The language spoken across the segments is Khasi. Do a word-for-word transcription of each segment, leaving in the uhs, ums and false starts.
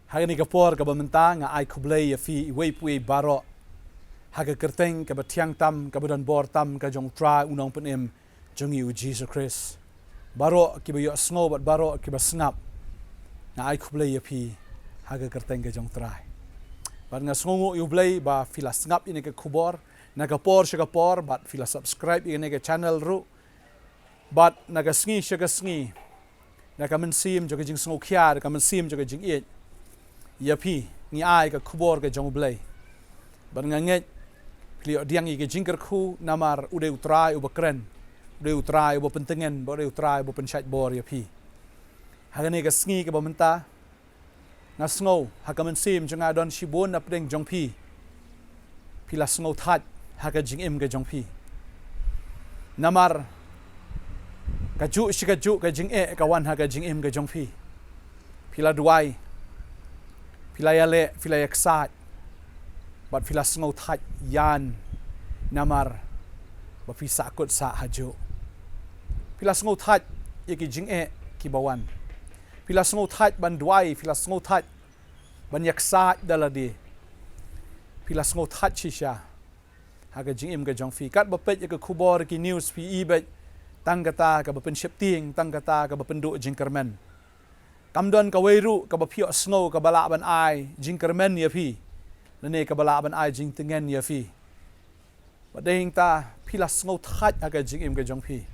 Ha kane ka por kaba mynta nga ai khublei ïa phi iwei pa iwei baroh ha ka kyrteng kaba thiang tam, kaba don bor tam ka jong U Trai U Nongpynim jong ngi U Jisu Khrist. Baroh kiba ïohsngew bad baroh kiba sngap, nga ai khublei ïa phi ha ka kyrteng ka jong U Trai. Bad nga sngewnguh ïa U Blei ba phi la sngap ïa kane ka khubor na ka por sha ka por, bad phi la subscribe ïa kane ka channel ruh. Bad na ka sngi sha ka sngi, na ka mynsiem jong ka jingsngewkhia, na ka mynsiem jong ka jingïeit, ïa phi ngi ai ka khubor ka jong U Blei. Bad nga ngeit phi la ïoh pdiang ïa ka jingkyrkhu, namar u dei U Trai uba kren, u dei U Trai uba pyntngen, bad u dei U Trai uba pynshait bor ïa phi. Ha kane ka sngi kaba mynta, nga sngew ha ka mynsiem jong nga don shibun na pdeng jong phi. Phi la sngewthait ha ka jingim ka jong phi. Namar kajuh shi kajuh ka jingeh ka wan ha ka jingim ka jong phi. Phi la duwai, phi la ïaleh, phi la ïaksaid, bad phi la sngewthait ïan, namar ba phi sahkut sah hajuh. Phi la sngewthait ïa ki jingeh kiba wan. Phi la sngewthait ban duwai, phi la sngewthait ban ïaksaid da lade. Phi la sngewthait shisha ha ka jingim ka jong phi. Katba peit ïa ka khubor, ki news, phi i beit tang kata kaba pynsheptieng, tang kata kaba pynduh jingkyrmen. Kam don kawei ruh kaba phi ïohsngew kaba lah ban ai jingkyrmen ïa phi, lane kaba lah ban ai jingtngen ïa phi. Bad dei hangta phi la sngewthait ha ka jingim ka jong phi.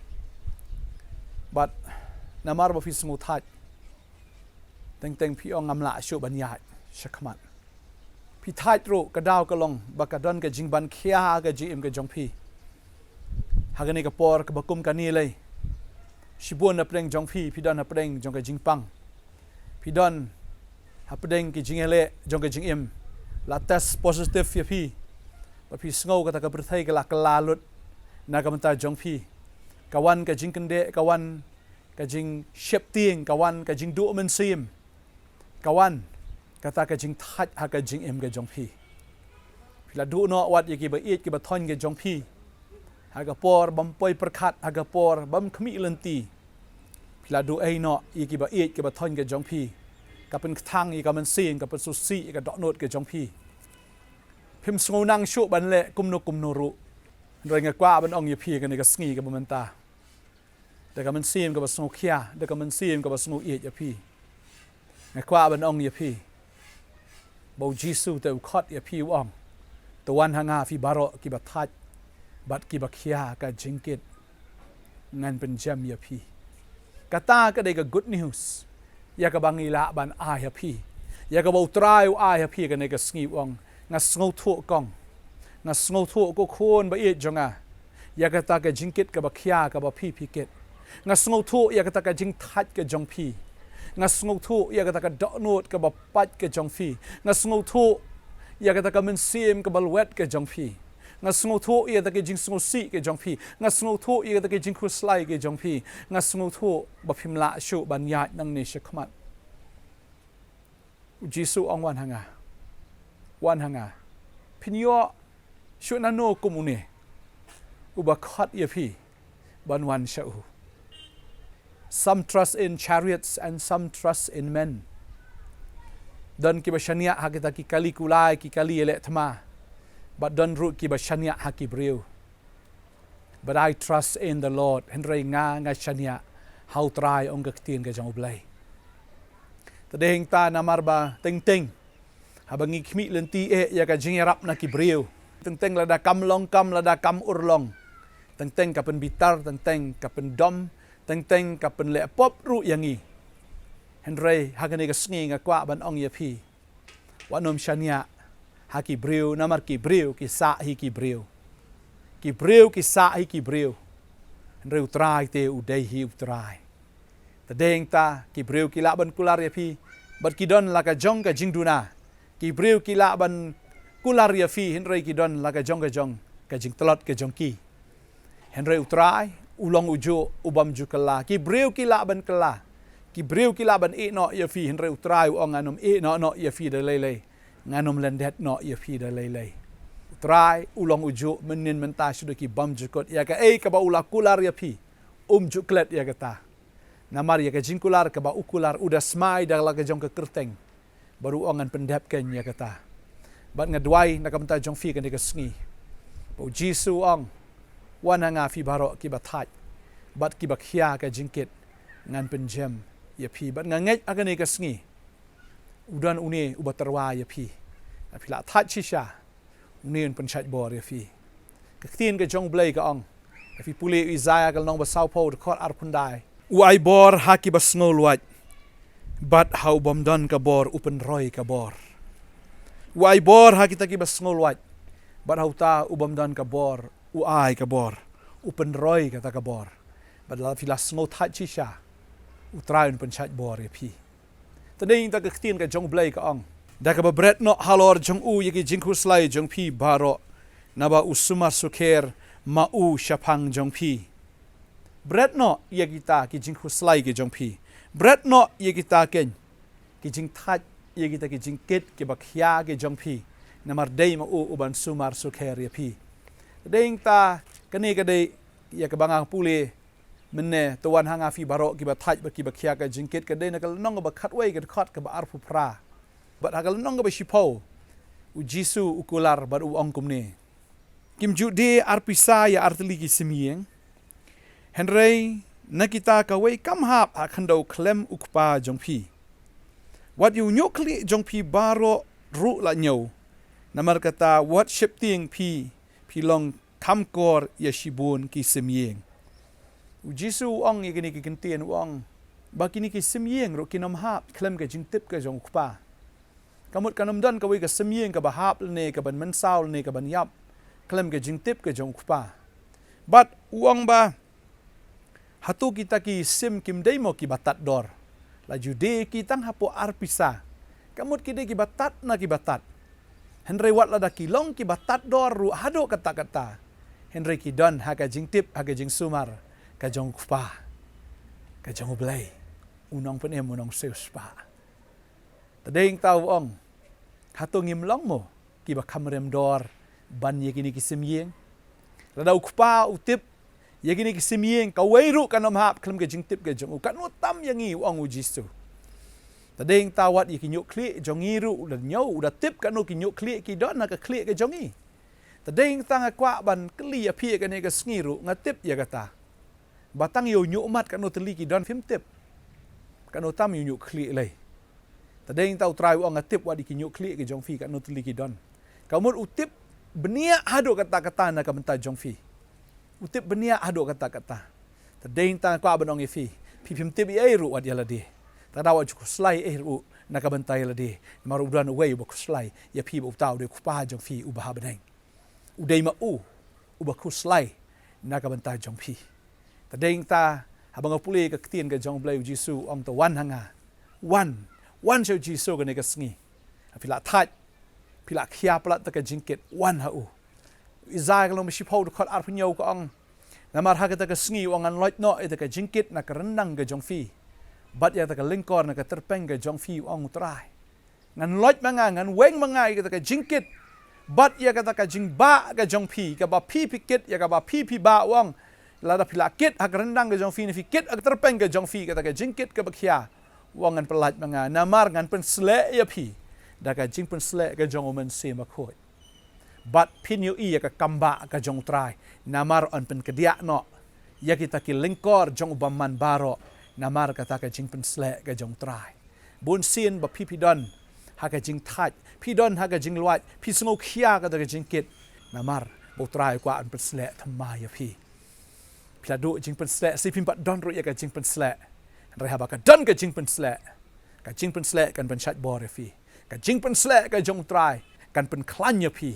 Bad namar ba phi sngewthait, teng teng phi ong ngam lah shuh ban ïaid shakhmat. Phi thait ruh, ka daw ka long ba ka don ka jingban khia ha ka jingim ka jong phi. Ha kane ka por kaba kum kane lei, shibun na pdeng jong phi, phi don ha pdeng jong ka jingpang. Phi don ha pdeng ki jingïaleh jong ka jingim. La test positive ïa phi. Ba phi sngew kata ka pyrthei ka la kylla lut na ka bynta jong phi. Ka wan ka jingkyndeh, ka wan ka jingsheptieng, ka wan ka jingduh mynsiem, ka wan kata ka jingthait ha ka jingim ka jong phi. Phi la duh noh wat ïa kiba ïeit kiba thoiñ ka jong phi ha ka por bym poi pyrkhat, ha ka por bym khmih lynti. Phi la duh ei noh ïa kiba ïeit kiba thoiñ ka jong phi. Ka pynkthang ïa ka mynsiem, ka pynsngewsih ïa ka dohnud ka jong phi. Phim sngew nang shuh ban leh kumno kumno ruh. Hynrei nga kwah ban ong ïa phi kane ka sngi kaba mynta, da ka mynsiem kaba sngewkhia, da ka mynsiem kaba sngewieit ïa phi, nga kwah ban ong ïa phi ba U Jisu te u khot ïa phi, u ong, to wan ha nga phi baroh kiba thait bad kiba khia ka jingkit, ngan pynjem ïa phi. Kata ka dei ka good news ïa kaba ngi lah ban ai ha phi, ïa kaba U Trai u ai ha phi kane ka sngi, u ong, nga sngewthuh kong, nga sngewthuh ko khun ba ïeit jong nga, ïa kata ka jingkit kaba khia kaba phi phi kit. Nga sngewthuh ïa kata ka jingthait ka jong phi. Nga sngewthuh ïa kata ka dohnud kaba pait ka jong phi. Nga sngewthuh ïa kata ka mynsiem kaba lwet ka jong phi. Nga sngewthuh ïa kata ka jingsngewsih ka jong phi. Nga sngewthuh ïa kata ka jingkhuslai ka jong phi. Nga sngewthuh ba phim lah shuh ban ïaid nangne shakhmat. U Jisu u ong, wan ha nga. Wan ha nga. Phin ïoh shuh nano kum une uba khot ïa phi ban wan sha u? Some trust in chariots and some trust in men. Don kiba shaniah ha kita ki kali kulai, ki kali ïaleh thma. Bad don ruh kiba shaniah ha ki briew. But I trust in the Lord. Hynrei nga, nga shaniah ha U Trai, ong ka ktien ka jong U Blei. Te dei hangta namar ba teng teng haba ngi khmih lynti eh ïa ka jingïarap na ki briew, teng teng lada kam long kam, lada kam urlong, teng teng ka pynbitar, teng teng ka pyndom, teng teng ka pynleh pop ruh ïa ngi. Hynrei ha kane ka sngi nga kwah ban ong ïa phi, wat nym shaniah ha ki briew, namar ki briew ki sah hi ki briew. Ki briew ki sah hi ki briew. Hynrei U Trai te u dei hi U Trai. Te dei hangta ki briew ki lah ban kular ïa phi bad ki don la ka jong ka jingduna. Ki briew ki lah ban kular ïa phi hynrei ki don la ka jong ka jong ka jingtlot ka jong ki. Hynrei U Trai u long ujuh u bym ju kylla. Ki briew ki lah ban kylla, ki briew ki lah ban ïeh noh ïa phi, hynrei U Trai u ong, ngan ym ïeh noh noh ïa phi da lei lei, ngan ym lyndet noh ïa phi da lei lei. U Trai u long ujuh mynnin mynta shaduh ki bymjukut. Ïa kaei kaba u la kular ïa phi, um ju klet ïa kata. Namar ïa ka jingkular kaba u kular u da smai da la ka jong ka kyrteng. Bad u ong ngan pyndep kein ïa kata. Bad nga duwai na ka bynta jong phi kane ka sngi. Ba u Jisu u ong, wan ha nga phi baroh kiba thait bad kiba khia ka jingkit, ngan pynjem ïa phi. Bad nga ngeit ha kane ka sngi u don une uba tyrwa ïa phi. Lada phi la thait shisha, une un pynshait bor ïa phi. Ka ktien ka jong u Blei ka ong, lada phi pule u Isaïah ka lynnong ba sawphew, dkhot arphew khyndai, u ai bor ha kiba sngewlwait, bad ha u bym don ka bor u pynroi ka bor. U ai bor ha kita kiba sngewlwait, bad ha uta u bym don ka bor u ai ka bor, u pynroi kata ka bor. Bad lada phi la sngew thait shisha, u Trai un pynshait bor ïa phi. Te dei ïa kata ka ktien ka jong u Blei ka ong, da kaba bret noh halor jong u ïa ki jingkhuslai jong phi baroh, naba u sumar sukher ma u shaphang jong phi. Bret noh ïa kita ki jingkhuslai ki jong phi. Bret noh ïa kita kein ki jingthait, ïa kita ki jingkit kiba khia ki jong phi. Namar dei ma u uban sumar sukher ïa phi. Te dei ïa kata, kane ka dei ïa kaba nga pule mynne, to wan ha nga phi baroh kiba thait bad kiba khia ka jingkit, ka dei na ka lynnong kaba khatwei ka dkhot kaba arphew phra. Bad ha ka lynnong kaba shiphew, u Jisu u kular bad u ong kumne, kim ju die arpisa ïa artylli ki sim ïing, hynrei na kita kawei kam hap ha khyndew khlem u Kpa jong phi. Wat ïa u ñiuh khlieh jong phi baroh ruh la ñiew. Namar kata wat sheptieng phi, phi long kham kor ïa shibun ki sim ïing. U Jisu u ong ïa kine ki kyntien, u ong ba kine ki sim ïing ruh kin ym hap khlem ka jingtip ka jong u Kpa. Ka mut kan ym don kawei ka sim ïing kaba hap lane kaban mynsaw lane kaban ïap khlem ka jingtip ka jong u Kpa. Bad u ong ba, hato kita ki sim kim dei mo kiba tad dor? La ju die ki tang hapoh arpisa, ka mut ki dei kiba tad na kiba tad. Hynrei wat lada ki long kiba tad dor ruh haduh katta katta, hynrei ki don ha ka jingtip, ha ka jingsumar ka jong u Kpa, ka jong u Blei, u Nongpynim, u Nongsiewspah. Te dei ïa kata u ong, hato ngim long mo kiba kham rem dor ban ïa kine ki sim ïing? Lada u Kpa u tip ïa kine ki sim ïing, kawei ruh kan ym hap khlem ka jingtip ka jong u, katno tam ïa ngi, u ong u Jisu. Te dei ïa kata wat ïa ki ñiuh khlieh jong ngi ruh u da ñiew, u da tip katno ki ñiuh khlieh ki don ha ka khlieh ka jong ngi. Te dei ïa kata nga kwah ban kylli ïa phi ïa kane ka sngi ruh, nga tip ïa kata. Ba tang ïa u ñiuh mat katno tylli ki don phim tip. Katno tam ïa u ñiuh khlieh lei. Te dei ïa kata u Trai u ong, nga tip wat ïa ki ñiuh khlieh ki jong phi katno tylli ki don. Ka mut u tip bniah haduh katta katta na ka bynta jong phi. U tip bniah haduh katta katta. Te dei ïa kata nga kwah ban ong ïa phi, phi phim tip ei ei ruh wat ïa lade. Te da wat ju khuslai ei ei ruh na ka bynta ïa lade. Namar u don uwei uba khuslai ïa phi, ba uta u dei u Kpa jong phi uba ha bneng. U dei ma u uba khuslai na ka bynta jong phi. Te dei ïa kata haba nga pule ka ktien ka jong u Blei, u Jisu u ong, to wan ha nga. Wan, wan sha u Jisu kane ka sngi. Phi la thait, phi la khia palat ïa ka jingkit, wan ha u. Isaïah ka lynnong ba shiphew dkhot arphew hynñiew ka ong, namar ha kata ka sngi, u ong, ngan loit noh ïa ka jingkit na ka ryndang ka jong phi, bad ïa ka lyngkor na ka tyrpeng ka jong phi, u ong u Trai. Ngan loit ma nga, ngan weng ma nga ïa kata ka jingkit bad ïa kata ka jingbah ka jong phi, kaba phi phi kit, ïa kaba phi phi bah, u ong. Lada phi la kit ha ka ryndang ka jong phi ne phi kit ha ka tyrpeng ka jong phi, kata ka jingkit kaba khia, u ong, ngan pyllait ma nga, namar ngan pynsleh ïa phi da ka jingpynsleh ka jong u Mynsiem Bakhuid. Bad phin ïohi ïa ka kam bah ka jong u Trai, namar yn pynkdiah noh ïa kita ki lyngkor jong u bymman baroh namar kata ka jingpynsleh ka jong u Trai. Bun sien ba phi phi don ha ka jingthait, phi don ha ka jinglwait, phi sngew khia kata ka jingkit, namar ba u Trai u kwah yn pynsleh thymmai ïa phi. Phi la duh jingpynsleh, shi phim pat don ruh ïa ka jingpynsleh. Hynrei haba ka don ka jingpynsleh, ka jingpynsleh kan pynshait bor ïa phi. Ka jingpynsleh ka jong u Trai kan pynkhlaiñ ïa phi.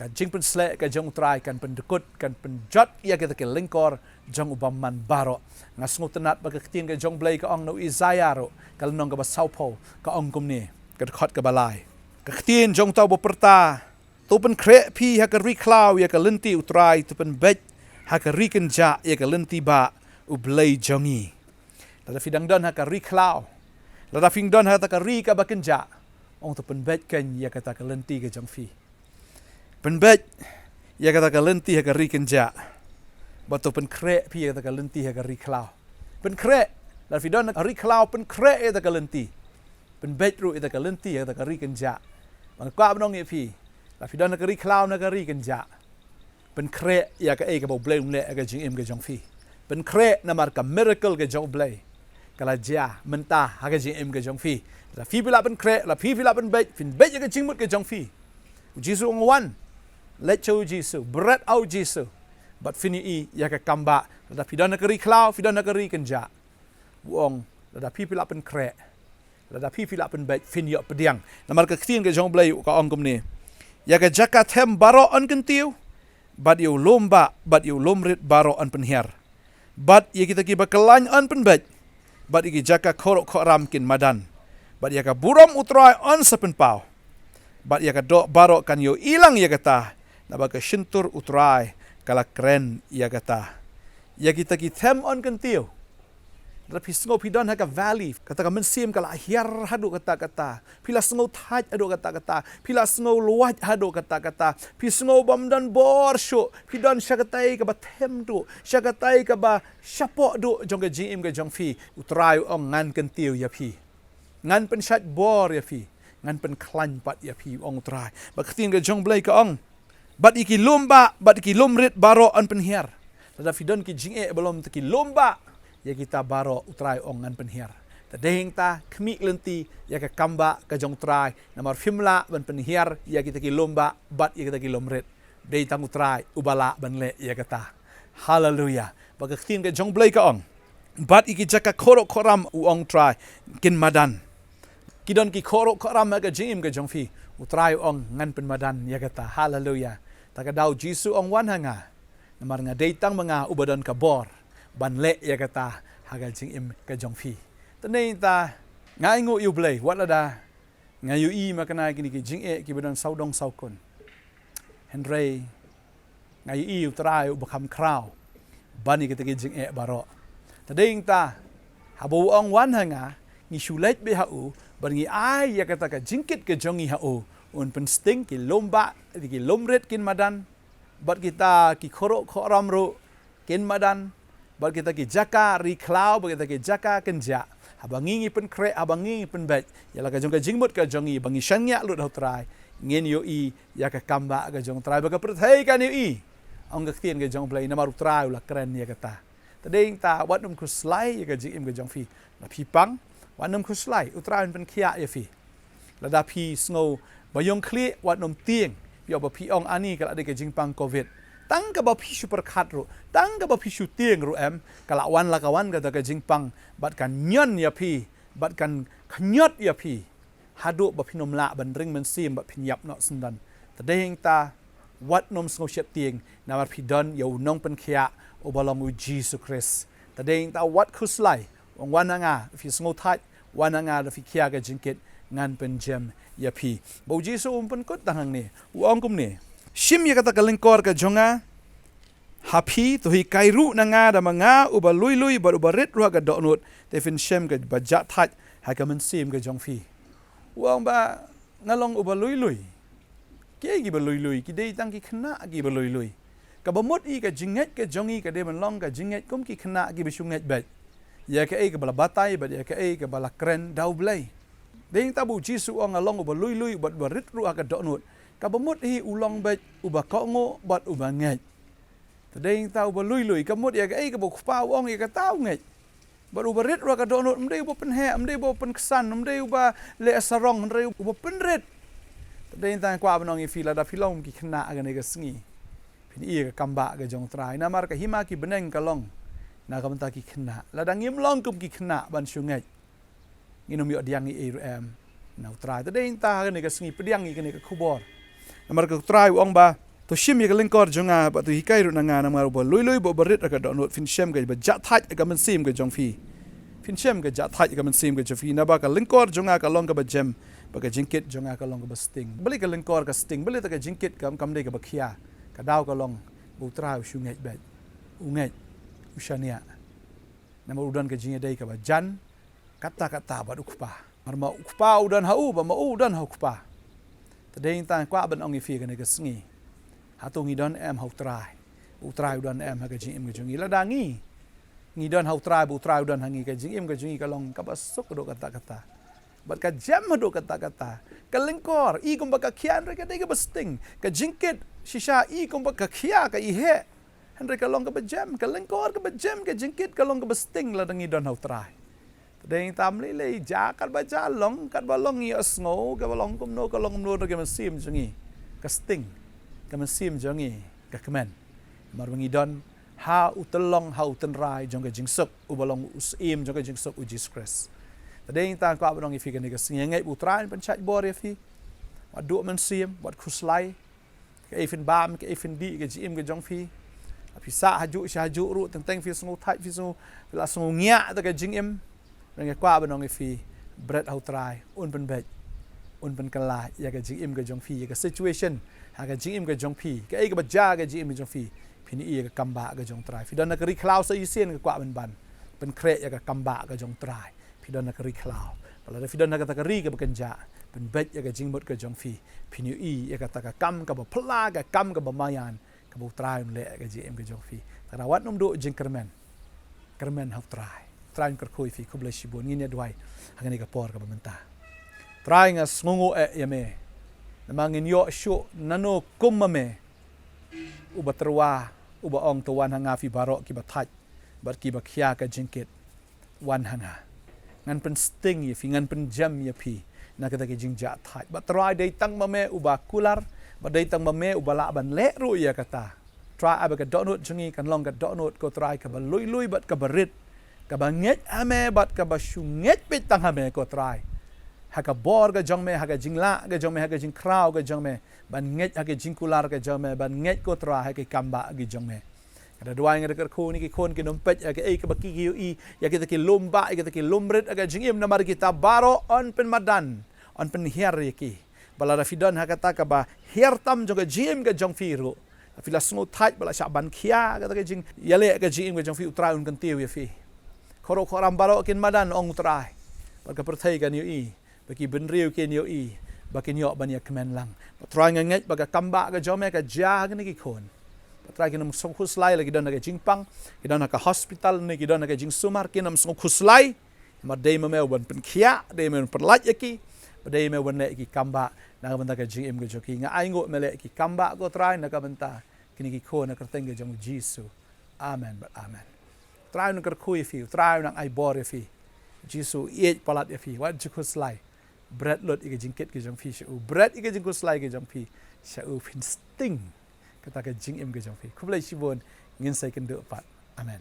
Ka jingpynsleh ka jong u Trai kan pyndkut, kan pynjot ïa kita ki lyngkor jong u bymman baroh. Nga sngewtynnad ba ka ktien ka jong u Blei ka ong na u Isaïah ruh, ka lynnong kaba sawphew, ka ong kumne, ka dkhot kaba lai. Ka ktien jong uta uba pyrta, to pynkhreh phi ha ka ri khlaw ïa ka lynti u Trai, to pynbeit ha ka ri kynjah ïa ka lynti bah u Blei jong ngi. Lada phi dang don ha ka ri khlaw, lada phi dang don ha kata ka ri kaba kynjah, ong, to pynbeit kein ïa kata ka lynti ka jong phi. Pynbeit ïa kata ka lynti ha ka ri kynjah, bad to pynkhreh phi ïa kata ka lynti ha ka ri khlaw. Pynkhreh, lada phi don ha ka ri khlaw, pynkhreh ïa kata ka lynti. Pynbeit ruh ïa kata ka lynti, ïa kata ka ri kynjah. Ba nga kwah ban ong ïa phi, lada phi don ha ka ri khlaw, na ka ri kynjah, pynkhreh ïa kaei kaba U Blei un leh ha ka jingim ka jong phi. Pynkhreh namar ka miracle ka jong U Blei ka la jia mynta ha ka jingim ka jong phi. Lada phi phi lah pynkhreh, lada phi phi lah pynbeit, pynbeit ïa ka jingmut ka jong phi. U Jisu u ong, wan, leit sha U Jisu, bret ha U Jisu, bad phin ïohi ïa ka kambah. Lada phi don ha ka ri khlaw, phi don ha ka ri kynjah, u ong, lada phi phi lah pynkhreh, lada phi phi lah pynbeit, phin ïoh pdiang. Namar ka ktien ka jong U Blei ka ong kumne: Ïa ka jaka them baroh yn kyntiew, bad ïa u lum bah bad ïa u lum rit baroh yn pynhiar, bad ïa kita kiba kyllain yn pynbeit, bad ïa ki jaka khoroh khoram kin madan, bad ïa ka burom U Trai yn sa pynpaw, bad ïa ka doh baroh kan ïohi lang ïa kata, naba ka shyntur U Trai ka la kren ïa kata. Ïa kita ki them yn kyntiew. Lada phi sngew phi don ha ka valley, kata ka mynsiem ka la hiar haduh katta katta, phi la sngew thait haduh katta katta, phi la sngew luwait haduh katta katta, phi sngew bym don bor shuh, phi don sha katai kaba them duh, sha katai kaba shapoh duh jong ka jingim ka jong phi, U Trai u ong, ngan kyntiew ïa phi. Ngan pynshait bor ïa phi, ngan pynkhlaiñ pat ïa phi, u ong U Trai. Bad ka ktien ka jong U Blei ka ong, bad ïa ki lum bah bad ïa ki lum rit baroh yn pynhiar. Lada phi don ki jingeh ba long ki lum bah, ïa kita baroh U Trai u ong ngan pynhiar. Te dei hangta khmih lynti ïa ka kambah ka jong U Trai, namar phim lah ban pynhiar ïa kita ki lum bah bad ïa kita ki lum rit. Dei tang U Trai uba lah ban leh ïa kata. Haleluia. Bad ka ktien ka jong U Blei ka ong, bad ïa ki jaka khoroh khoram, u ong U Trai, kin madan. Ki don ki khoroh khoram ha ka jingim ka jong phi, U Trai u ong ngan pynmadan ïa kata. Haleluia. Ta ka daw U Jisu u ong, wan ha nga, namar nga dei tang ma nga uba don ka bor ban leh ïa kata ha ka jingim ka jong phi. Te dei hangta nga ainguh ïa U Blei, wat lada nga ïohi ma kane kine ki jingeh kiba don sawdong sawkun, hynrei nga ïohi U Trai uba kham khraw ban ïa kita ki jingeh baroh. Te dei hangta, haba u ong wan ha nga, ngi shu leit beit ha u, bad ngi ai ïa kata ka jingkit ka jong ngi ha u, un pynsting ki lum bah, ki lum rit kin madan, bad kita ki khoroh khoram ruh kin madan, bad kita ki jaka ri khlaw, bad kita ki jaka kynjah. Haba ngi ngi pynkhreh, haba ngi ngi pynbeit ïa la ka jong ka jingmut ka jong ngi, ba ngi shaniah lut ha U Trai, ngin ïohi ïa ka kambah ka jong U Trai, ba ka pyrthei kan ïohi, ong ka ktien ka jong U Blei, namar U Trai u la kren ïa kata. Te dei hangta, wat nym khuslai ïa ka jingim ka jong phi. Lada phi pang, wat nym khuslai, U Trai un pynkhiah ïa phi. Lada phi sngew ba ïong khlieh, wat nym tieng. Ïoh ba phi ong, ani ka la dei ka jingpang covid. Tang kaba phi shu pyrkhat ruh, tang kaba phi shu tieng ruh em, ka la wan la ka wan kata ka jingpang, bad kan ñion ïa phi, bad kan khñiot ïa phi, haduh ba phin ym lah ban ring mynsiem bad phin ïap noh syndon. Te dei hangta, wat nym sngew sheptieng, namar phi don ïa u nongpynkhiah uba long U Jisu Khrist. Te dei hangta, wat khuslai, ong wan ha nga, phi sngew thait, wan ha nga, da phi khia ka jingkit, ngan pynjem ïa phi. Bad U Jisu um pynkut tang hangne, u ong kumne: Shim ïa kata ka lyngkor ka jong nga ha phi, to hikai ruh na nga, da ma nga uba lui lui bad uba rit ruh ha ka dohnud, te phin shem kaba jah thait ha ka mynsiem ka jong phi. U ong ba nga long uba lui lui. Kiei kiba lui lui? Ki dei tang ki khynnah kiba lui lui. Kaba mut hi ka jingngeit ka jong ngi ka dei ban long ka jingngeit kum ki khynnah kiba shu ngeit beit ïa kaei kaba la batai bad ïa kaei kaba la kren da U Blei. Dei hangta ba U Jisu u ong, nga long uba lui lui bad uba rit ruh ha ka dohnud. Kaba mut hi u long beit uba kohnguh bad uba ngeit. Te dei hangta uba lui lui, ka mut ïa kaei kaba u kpa u ong, ïa kata u ngeit. Bad uba rit ruh ha ka dohnud, ym dei uba pynheh, ym dei uba pynksan, ym dei uba leh sarong, hynrei uba pynrit. Te dei hangta nga kwah ban ong ïa phi, lada phi long kum ki khynnah ha kane ka sngi, phin i ïa ka kambah ka jong U Trai. Namar ka hima ki bneng ka long na ka bynta ki khynnah. Lada ngim long kum ki khynnah ban shu ngeit, ngin ym ïoh pdiang ei ei ruh em na U Trai. Te dei hangta ha kane ka sngi pdiang ïa kane ka khubor. Namar ka U Trai u ong ba, to shim ïa ka lyngkor jong nga bad to hikai ruh na nga, namar uba lui lui bad uba rit ha ka dohnud, phin shem kaba jah thait ha ka mynsiem ka jong phi. Phin shem kaba jah thait ha ka mynsiem ka jong phi, naba ka lyngkor jong nga ka long kaba jem, bad ka jingkit jong nga ka long kaba sting. Balei ka lyngkor ka sting? Balei ta ka jingkit kam, kam dei kaba khia? Ka daw ka long ba U Trai u shu ngeit beit. U ngeit, u shaniah. Namar u don ka jingïadei kaba jan katta katta bad u Kpa. Namar ma u Kpa u don ha u, bad ma u u don ha u Kpa. Te dei hangta nga kwah ban ong ïa phi kane ka sngi, hato ngi don em ha U Trai? U Trai u don em ha ka jingim ka jong ngi? Lada ngi, ngi don ha U Trai bad U Trai u don ha ngi, ka jingim ka jong ngi ka long kaba suk haduh katta katta. Bad ka jem haduh katta katta. Ka lyngkor, i kumba ka khia, hynrei ka dei kaba sting. Ka jingkit, shisha, i kumba ka khia, ka i heh. Hynrei ka long kaba jem, ka lyngkor kaba jem, ka jingkit, ka long kaba sting lada ngi don ha u Trai. Te dei tam lei lei, jia katba jia long, katba long ïohsngew, kaba long kumno, ka long kumno, ka mynsiem jong ngi ka sting, ka mynsiem jong ngi ka kmen. Namar ba ngi don ha u tyllong, ha u tynrai jong ka jingsuk, uba long u Syiem jong ka jingsuk, u Jisu Khrist. Te dei tang kwah ban ong ïa phi kane ka sngi, ngeit ba u Trai un pynshait bor ïa phi. Wat duh mynsiem, wat khuslai. Kaei phin bam, kaei phin dih, ka jingim ka jong phi. Phi sah hajuh sha hajuh ruh, teng teng phi sngew thait, phi sngew, phi la sngew ngiah da ka jingim. Nga kwah ban ong ïa phi, bret ha u Trai, un pynbeit, un pynkylla ïa ka jingim ka jong phi, ïa ka situation ha ka jingim ka jong phi, kaei kaba jia ka jingim ka jong phi. Phin ïohi ïa ka kambah ka jong u Trai. Phi don ha ka ri khlaw sa shisien, nga kwah ban ban pynkhreh ïa ka kambah ka jong u Trai. Phi don ha ka ri khlaw. Bad lada phi don ha kata ka ri kaba kynjah, pynbeit ïa ka jingmut ka jong phi. Phin ïohi ïa kata ka kam kaba phylla, ka kam kaba maïan, kaba u Trai un leh ha ka jingim ka jong phi. Te wat nym duh jingkyrmen. Kyrmen ha u Trai. U Trai un kyrkhu ïa phi, khublei shibun, ngin ïa duwai ha kane ka por kaba mynta. Trai, nga sngewnguh eh ïa me. Namar ngin ïoh shuh nano kum ma me, uba tyrwa, uba ong, to wan ha nga phi baroh kiba thait bad kiba khia ka jingkit. Wan ha nga. Ngan pynsting ïa phi, ngan pynjem ïa phi na kata ka jingjia thait. Bad Trai, dei tang ma me uba kular, bad dei tang ma me uba lah ban leh ruh ïa kata. Trai, ai ba ka dohnud jong ngi kan long ka dohnud, ko Trai, kaba lui lui bad kaba rit, kaba ngeit ha me bad kaba shu ngeit beit tang ha me, ko Trai. Ha ka bor ka jong me, ha ka jinglah ka jong me, ha ka jingkhraw ka jong me, ban ngeit ha ka jingkular ka jong me, ban ngeit, ko Trai, ha ka kambah ka jong me. Nga da duwai, nga da kyrkhu, kine ki khun kin ym peit ïa kaei kaba ki ïohi, ïa kita ki lum bah, ïa kita ki lum rit ha ka jingim, namar kita baroh yn pynmadan, yn pynhiar ïa ki. Bad lada phi don ha kata kaba hiar tam jong ka jingim ka jong phi ruh, phi la sngew thait, bad la shah ban khia kata ka jingïaleh ka jingim ka jong phi, u Trai un kyntiew ïa phi. Khorok khoram baroh kin madan, ong u Trai. Bad ka pyrthei kan ïohi, ba ki bynriew kin ïohi, ba kin ïoh ban ïa kmen lang. Bad Trai, nga ngeit ba ka kambah ka jong me ka jia ha kine ki khun. Bad Trai, kin ym sngew khuslai la ki don ha ka jingpang, ki don ha ka hospital ne ki don ha ka jingsumar, kin ym sngew khuslai. Namar dei ma me uban pynkhiah, dei ma me uban pynlait ïa ki, bad dei ma me uban leh ïa ki kambah na ka bynta ka jingim ka jong ki. Nga ainguh me leh ïa ki kambah, ko Trai, na ka bynta kine ki khun, ha ka kyrteng ka jong u Jisu. Amen bad amen. U Trai un kyrkhu ïa phi, u Trai un ai bor ïa phi. U Jisu u ïeit palat ïa phi, wat ju khuslai. Bret lut ïa ka jingkit ka jong phi sha u, bret ïa ka jingkhuslai ka jong phi sha u, phin sting kata ka jingim ka jong phi. Khublei shibun, ngin sa ïakynduh pat. Amen.